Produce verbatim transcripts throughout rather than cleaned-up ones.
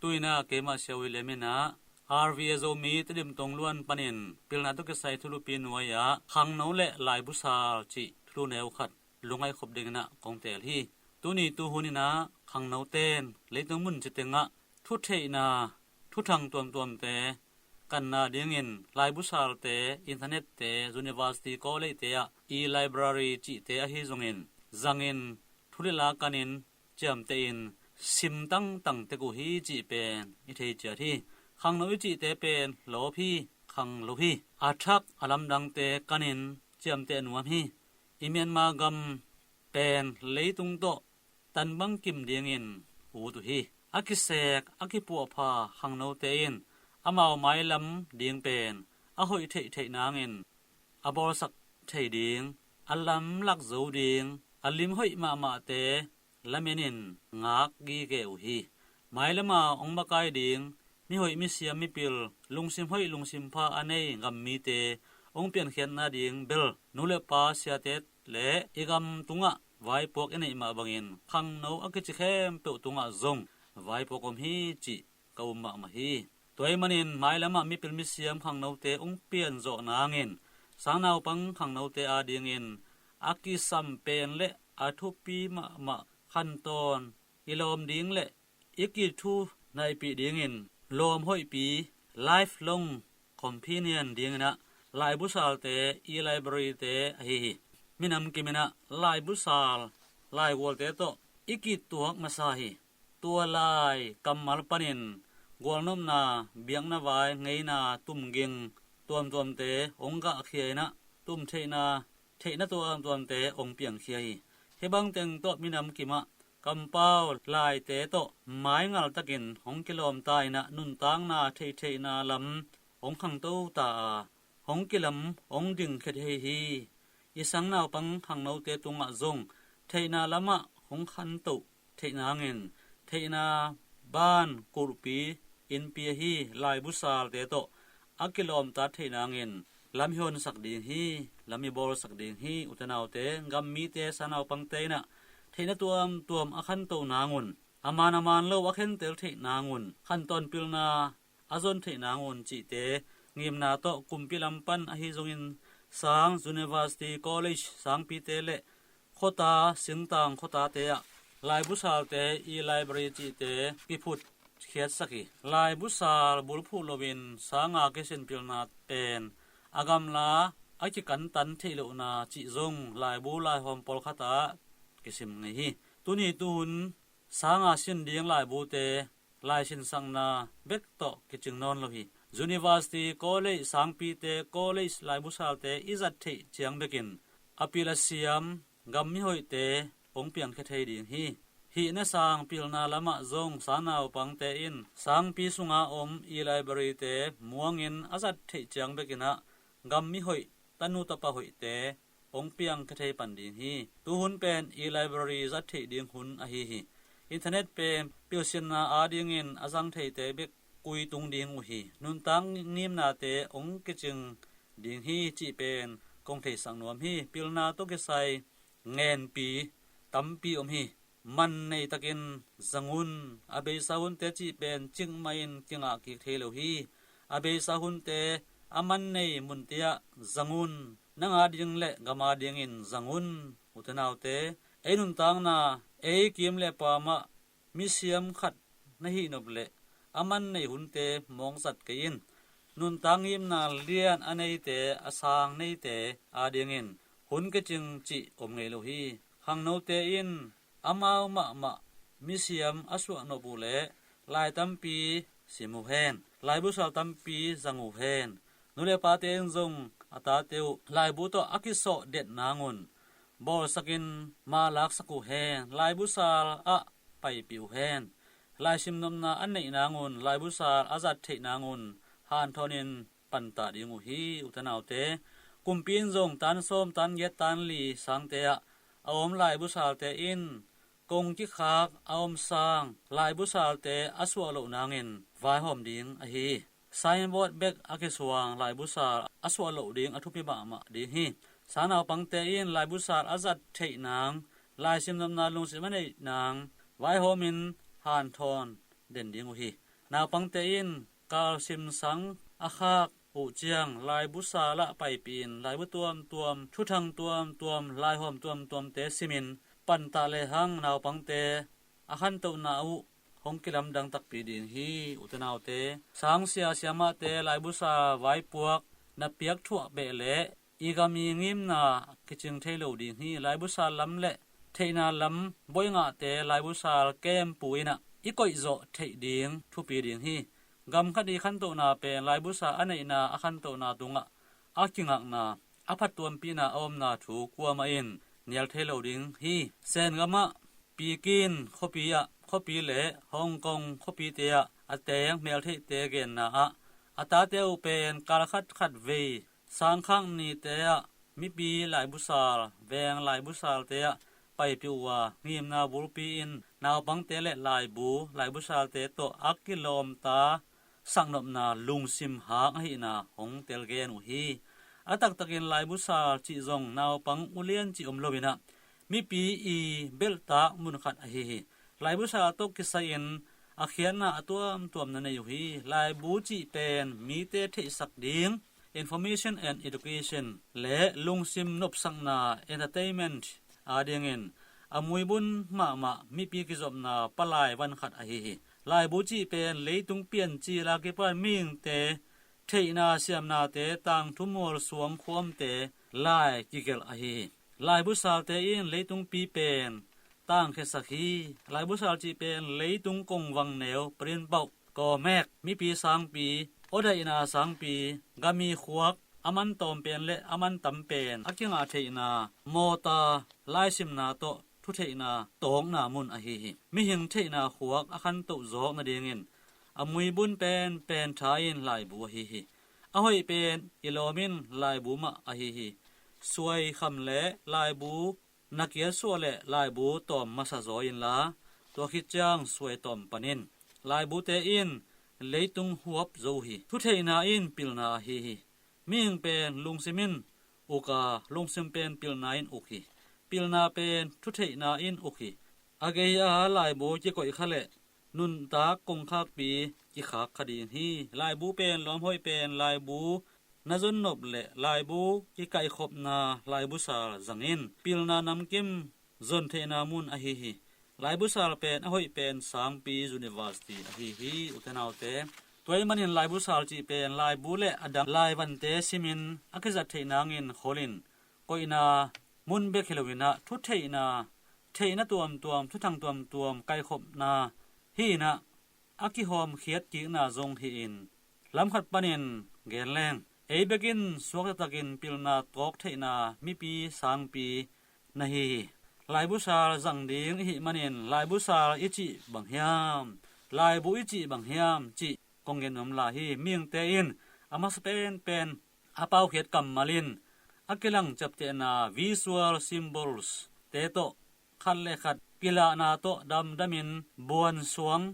Tu-in ah keimah Sia William in ah R V A Zomi Tedim Tongluan panin pilna tawh kisai thulupi nuai-ah khangno le laibu sal cih thulu neu khat lungngaih khop dingin ah kong teel hi. Tuni tuhun in ah khangnote'n leitung mun citeng ah thutheihna, thuthang tuamtuamte kanna dingin laibu salte, internet-te, university, college-te ah e-library cihte ahi zongin zangin, thulila kanin, ciamtehin sim tangtang tek uh hi cih pen i thei ciat hi. Khangno i cihte pen lawp hi, khang lo hi. A thak a lamdangte kanin ciamteh nuam hi. I Myanmar gam pen leitung tawh tanbang kim dingin ut uh hi. A kisek, a kipuahpha khangnote in amau mailam ding pen a hoih theihtheih nangin a bawlsak thei ding, a lamlak zo ding, a lim hoih mahmahte lamenin ngak gige uh hi. Mailama hong makai ding mihoih, misiam, mipil, lungsim hoih lungsim pha a nei gam mite hong piankhiatna ding bel nu le pa, siate le i gam tungah vaipuak i neih mah bangin khangno a kici khempeuh tungah zong vaipuak om hi cih ka um mahmah hi. Tua ahih manin mailamah mipil misiam khangnote hong pianzawh nangin sangnaupang khangnote adingin a kisam pen le a thupi mahmah khantawn i lawm ding le i kithunaihpih dingin lawm hoihpi, lifelong companion dingin ah laibu salte, e-library-te ahi hi. Minam kimin ah laibu sal, laigualte tawh i kituak masa hi. Tua lai kammal panin gualnopna, biakna vai, ngeina, tumging tuamtuamte hong gahkhia in ah tumtheihna, theihna tuamtuamte hong piangkhia hi. Hih bangteng tawh minam kimah kampau laite tawh maingal takin hong kilawmta in ah nuntakna, theihtheihna lam hong khangto ta a, hong kilam, hong dingkhia thei hi. I sangnaupang khangnote tungah zong theihna lamah hong khantoh theih nangin, theihna ban kulhpi, innpi ahi laibu salte tawh a kilawmtat theih nangin lam i honsak ding hi, lam i bawlsak ding hi. Ute naute, gam mite, sangnaupangte in ah theihna tuamtuam a khantoh nangun, a man a man lo a khentel theih nangun, khantawn pilna a zon theih nangun cihte ngimna tawh kumpi lam pan ahi zongin sang, university, college, sangpite le khuata, singtang khuatate ah laibu salte, e-library cihte kiphut khiatsak hi. Laibu sal bulphuh loin sanga kisin pilna pen a gamla a kikantan theih lohna cih zong laibu laihawm pawlkhat ah kisim ngei hi. Tuni tuhun sanga sin ding laibute laisinsakna bek tawh kicing nawn lo hi. University, college, sangpite, college laibu salte i zat theih ciang bekin a pil a siam gam mihoihte hong piangkhia thei ding hi. Hih nasang pilna lamah zong sangnaupangte in sangpi sunga om e-library-te muangin a zat theih ciang bekin ah gam mihoih, tanu tapa hoihte hong piangkhia thei pan ding hi. Tuhun pen e-library zat theih ding hun ahi hi. Internet pen pilsinna adingin a zang theite bek kuitung ding uh hi. Nuntak ngimnate hong kicing ding hi cih pen kong theisak nuam hi. Pilna tawh kisai ngenpi tampi om hi. Man nei takin zang un. A beisa hunte cih pen cikmahin kingah kik thei lo hi. A beisa hunte a man nei munte ah zang un. Nang ading le gam adingin zang un. Ute naute, ei nuntakna, ei kim le paam ah misiam khat na hih nop leh a man nei hunte mawkzat kei in. Nuntak ngimna lian a neite, a sang neite adingin hun kicing cih om ngei lo hi. Khangnote in amau mahmah misiam a suah nop uh leh lai tampi sim uh hen, laibu sal tampi zang uh hen. Nu le pate in zong a tate uh laibu tawh a kisawh det nangun bawlsakin malaksak uh hen, laibu sal ah paipih uh hen. Laisim nopna a neih nangun, laibu sal a zat theih nangun hanthawnin pantah ding uh hi. Ute naute, kumpi in zong tan sawm, tan giat, tan li sangte ah a om laibu salte in kong kikhak a om sang laibu salte a suah loh nangin vaihawm ding ahi hi. Signboard bek a kisuang laibu sal a suah loh ding a thupi mahmah ding hi. Sangnaupangte in laibu sal a zat theih nang, laisim nopna lungsim a neih nang vaihawmin hanthawn den ding uh hi. Naupangte in kalsim sang a khak uh ciang laibu sal ah paipihin laibu tuamtuam, thuthang tuamtuam, laihawm tuamtuamte simin pantah lehang naupangte a khantohna uh hong kilamdang takpi ding hi. Ute naute, sangsia siamahte laibu sal vaipuak na piak thuah beh leh i gam i ngimna kicing thei lo ding hi. Laibu sal lam le theihna lam boih ngahte laibu sal kempu in ah i koihzawh theih ding thupi ding hi. Gam khat i khantohna pen laibu sal a neihna a khantohna tungah a kingakna, a phattuampihna a omna thu kuamah in nial thei lo ding hi. Sen gamah Pikin khuapi ah, khuapi le Hong Kong khuapite ah a teng meltheihte genna ah a tate uh pen kal khat khat vei sangkhak nite ah mipi laibu sal, veng laibu salte ah paipih uh a, ngimna bulpi in naupangte le laibu, laibu salte tawh a kilawmta saknopna lungsim hak ahihna hong telgen uh hi. A taktakin laibu sal cih zong naupang ulian cih om lo in ah mipi i belhtak mun khat ahi hi. Laibu sal tawh kisai-in a khiatna a tuamtuam na nei uh hi. Laibu cih pen mite theihsak ding, information and education, le lungsim nopsakna, entertainment adingin a muibun mahmah mipi kizopna palai van khat ahi hi. Laibu cih pen leitung piancil a kipan mihingte theihna siamnate, tangthu mual suang khuamte lai kigelh ahi hi. Laibu salte in leitungpi pen tangkhiasak hi. Laibu sal cih pen leitung kongvang neu, prinpauh, kawmek, mipi sangpi, awdaihna sangpi, gami khuak a man tawm pen le a man tam pen a kingah theihna, mawta, laisimna tawh thutheihna tawkna mun ahi hi. Mihing theihna khuak a khantoh zawk nadingin a muibun pen pen tha in laibu ahi hi. A hoih pen i lawm in laibu mah ahi hi. Suai kham le laibu na kiatsuah le laibu tawm masa zaw inla, tua khit ciang suai tawm panin. Laibute in leitung huap zo uh hi. Thutheihna in pilna ahi hi. Mihing pen lungsim in uk a, lungsim pen pilna in uk hi. Pilna pen thutheihna in uk hi. A gei-a laibu kikoih kha le nuntak kongkhakpi kikhak kha ding hi. Laibu pen lawmhoih pen laibu na zon nop le laibu kikaihkhopna laibu sal zangin pilna namkim zon theihna mun ahi hi. Laibu sal pen a hoih pen sangpi university ahi hi. Ute naute, tua ahih manin laibu sal cih pen laibu le a dang laivante simin a kizat theih nangin kholin koihna mun bek hi loin ah thutheihna, theihna tuamtuam, thuthang tuamtuam kaikhopna hi in ah a kihawmkhiat kikna zong hi-in lam khat panin gen leng ei bekin suakta takin pilna tawk theihna mipi sangpi na hi hi. Laibu sal zang ding i hih manin laibu sal i cih bang hiam, laibu i cih bang hiam cih kong gen nuam lai hi. Mihingte in a masa penpen a paukhiat kammal in a kilang ciaptehna visual symbols te tawh khat le khat kilahna tawh damdamin buansuang,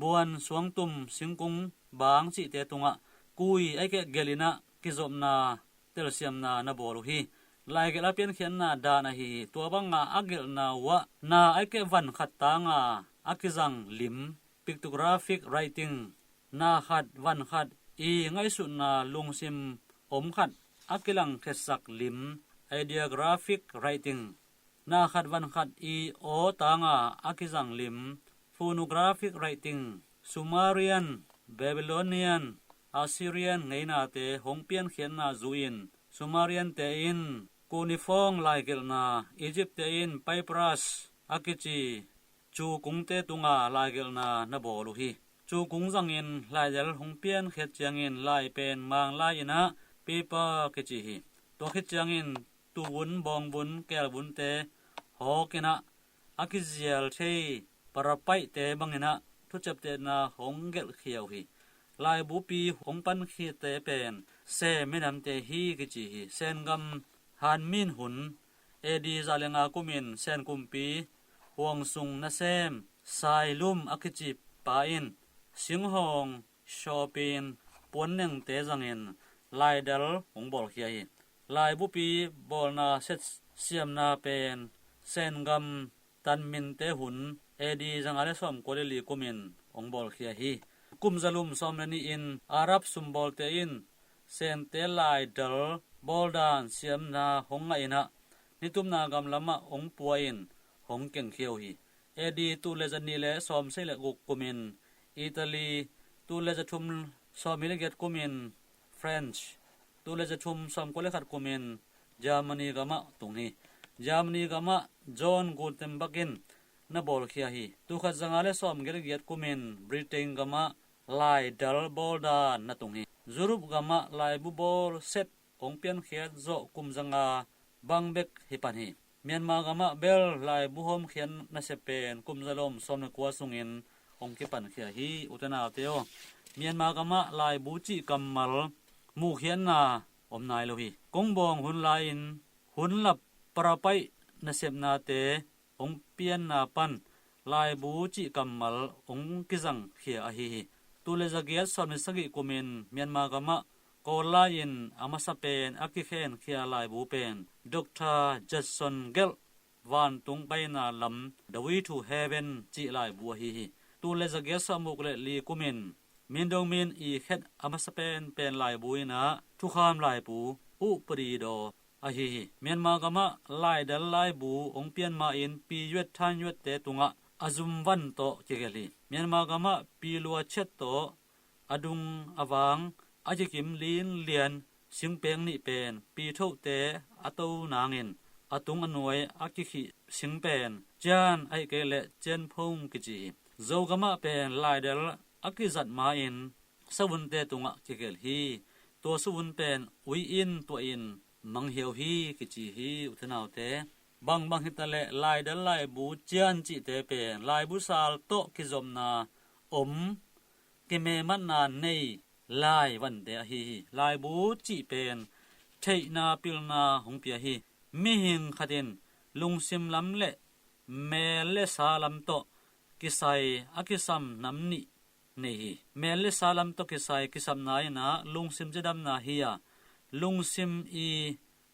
buansuangtum, singkung bang cihte tungah kui a keh gelh in ah kizopna telsiamna na bawl uh hi. Laigelh a piankhiatna dan ahi hi. Tua banga a gelhna uh ah na a keh van khat tanga a kizang lim, pictographic writing, na khat van khat i ngaihsutna lungsim om khat a kilangkhiatsak lim, ideographic writing, na khat van khat i aw tanga a kizang lim, phonographic writing, Sumerian, Babylonian, Assyrian ngeinate hong piankhiatna zu-in Sumerian-te in cuneiform laigelhna, Egypt-te in papyrus a kici cukungte tunga laigelhna na bawl uh hi. Cukung zangin laidal hong piankhiat ciangin lai pen Manglai in ah paper kici hi. Tua khit ciangin tuvun, bawngbun, kelbunte hawk in ah a kizial thei parapaihte bangin ah thuciaptehna hong gelhkhia uh hi. Laibupi hong pankhite pen Sem minamte hi kici hi. Sengam Hanmin hun A D za le nga kumin Senkumpi huangsung nasem Sailum a kici pa in singhawng, shawpin, puannengte zangin laidal hong bawlkhia hi. Laibupi bawlna set siamna pen Sengam Tanminte hun A D za nga le sawmkua le li kumin hong bawlkhia hi. Kum zalum sawm le nih in Arab sumbawlte in Sente laidal bawldan siamna hong ngah in ah, nitumna gam lamah hong pua in hong kengkhia uh hi. A D tul le zanih le sawmsagih le guk kumin Italy, tul le zathum sawmnih le giat kumin French, tul le zathum sawmkua le khat kumin Germany gamah tung hi. Germany gamah John Gutenberg in na bawlkhia hi. Tul khat zanga le sawmgiat le giat kumin Britain gamah laidal bawldan na tung hi. Europe gamah laibu bawl set hong piankhiat zawh kum zanga bang bek hi pan hi. Myanmar gamah bel laibu hawmkhiat nasep pen kum zalom sawm le kua sungin hong kipankhia hi. Ute naute aw, Myanmar gamah laibu cih kammal muhkhiatna om nai lo hi. Kongbawng hun lai-in hun lap parapaih nasepnate hong pianna pan laibu cih kammal hong kizangkhia ahi hi. Tul le zagiat sawm le sagih kumin Myanmar gamah Kawl lai-in a masa pen a kikhenkhia laibu pen Doctor Judson Galt vantung paina lam, The Way to Heaven cih laibu ahi hi. Tul le zagiat sawmguk le li kumin Min Dong Min i khet a masa pen pen laibu in ah thukham laibu Upadi Daw ahi hi. Myanmar gamah laidal laibu hong pian ma-in Pi Yuet Than Yuet te tungah a zum van tawh kigelh hi. Myanmar gamah Pi Lua Chet tawh a dung a vang a kikim linlian singpeng nih pen Pi Thote a to nangin a tung a nuai a kikhih sing pen Cian ahih kei leh Cian Phong kici hi. Zo gamah pen laidal a kizat ma-in savunte tungah kigelh hi. Tua savun pen ui in tuah in manghiau hi kici hi. Ute naute, bangbang hitaleh laidal laibu cian cihte pen laibu sal tawh kizopna om, kimematna nei lai vante ahi hi. Laibu cih pen theihna pilna hong pia hi. Mihing khat in lungsim lam le mel le sa lam tawh kisai a kisam nam nih nei hi. Mel le sa lam tawh kisai kisapna in ah lungsim cidamna hi a, lungsim i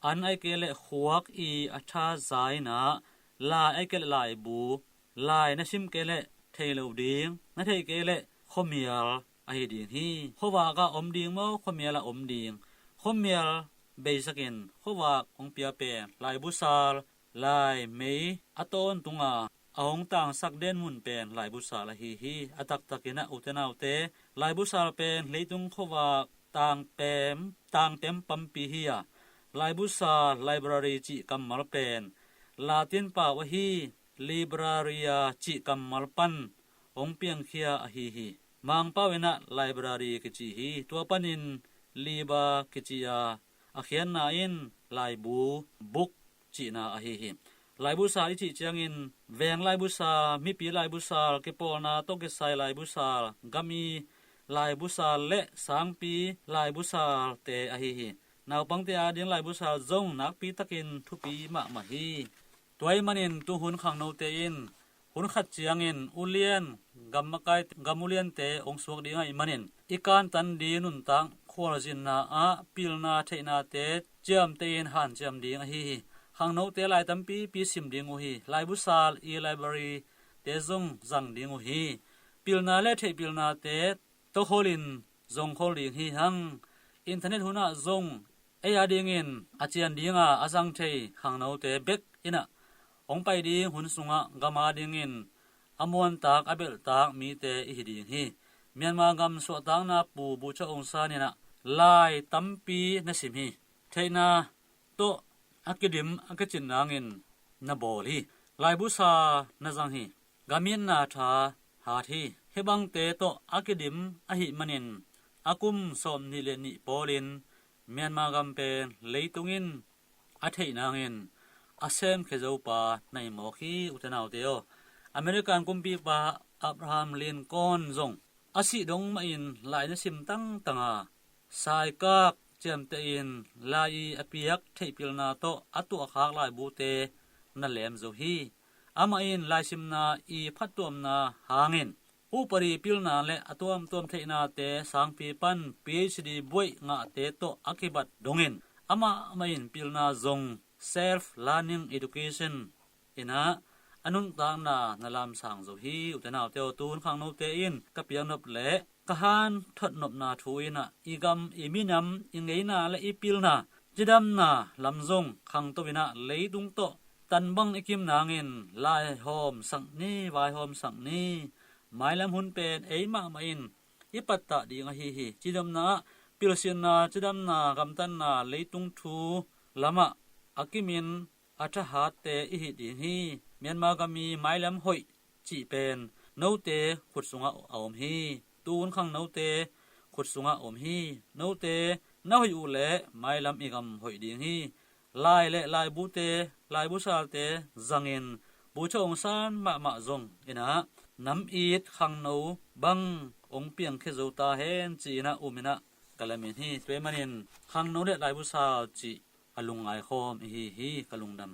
an ai kei leh khuak i a tha za in ah lai ai kei leh laibu, lai na sim kei leh thei lo ding, na thei kei leh khuamial ahi ding hi. Khuavak ah om ding maw, khuamial ah om ding? Khuamial beisakin khuavak hong pia pen laibu sal, lai mei a tawntunga a hong tangsak den mun pen laibu sal ahi hi. A taktakin ah ute naute, laibu sal pen leitung khuavak tangpem, tangpem pampi hi a, laibu sal, library cih kammal pen Latin pau ahi, libraria cih kammal pan hong piangkhia ahi hi. Mangpau in ah library kici hi. Tua panin liba kici a, a khiatna in laibu, book cihna ahi hi. Laibu sal i cih ciangin veng laibu sal, mipi laibu sal, kipawlna tawh kisai laibu sal, gam i laibu sal le sangpi laibu salte ahi hi. Naupangte ading laibu sal zong nakpi takin thupi mahmah hi. Tua ahih manin tuhun khangnote in hun khat ciangin ulian, gam makai, gam uliante hong suak ding ahih manin i kantan ding nuntak khualzinna ah pilna theihnate ciamteh in hanciam ding ahi hi. Khangnote lai tampipi sim ding uh hi. Laibu sal i library te zong zang ding uh hi. Pilna le theih pilnate tokhol in zongkhol ding hi hang. Internet hunah zong ei adingin a cian dinga a zang thei khangnote bek in ah hong pai ding hun sungah gam adingin a muantak a belhtak mite i hi ding hi. Myanmar gam suahtakna Pu Bogyoke Aung San in ah lai tampi na sim hi. Theihna tawh a kidim a kicin nangin na bawl hi. Laibu sal na zang hi. Gam itna tha hat hi. Hih bangte tawh a kidim ahih manin a kum sawmnih le nih pawlin Myanmar gam pen leitung in a theih nangin a semkhia zo pa na hi mawk hi, ute naute aw. American kumpipa Abraham Lincoln zong a sih dong mahin lai na sim tangtang a, saikak ciamteh in lai i a piak theihpilna tawh a tuahkhak laibute na lem zo hi. Amah in laisimna i phattuamna hangin upadi pilna le a tuamtuam theihnate sangpi pan P H D buaih ngahte tawh a kibat dongin amah mah in pilna zong, self learning education in ah a nuntakna na lamsang zo hi, ute naute aw. Tuhun khangnote in ka piaknop leh ka han thotnopna thu in ah i gam, i minam, i ngeina le i pilna, cidamna lam zong khangto in ah leitung tawh tan bang i kim nangin laihawm sak ni, vaihawm sak ni. Mailam hun pen ei mahmah in i pattah ding ahi hi. Cidamna ah pilsinna, cidamna, gamtatna leitung thu lamah a kimin a thahatte i hi ding hi. Myanmar gam i mailam hoih cih pen note khut sungah a om hi. Tun khangnote khut sungah a om hi. Note na hoih uh leh mailam i gam hoih ding hi. Lai le laibute, laibusalte zangin bucha hong san mahmah zong in ah nam it khangno bang hong piangkhia zo ta hen ci-in ah um in ah ka lamen hi. Tua ahih manin khangno le laibusal cih a lungngai khawm i hi hi, ka lungdam.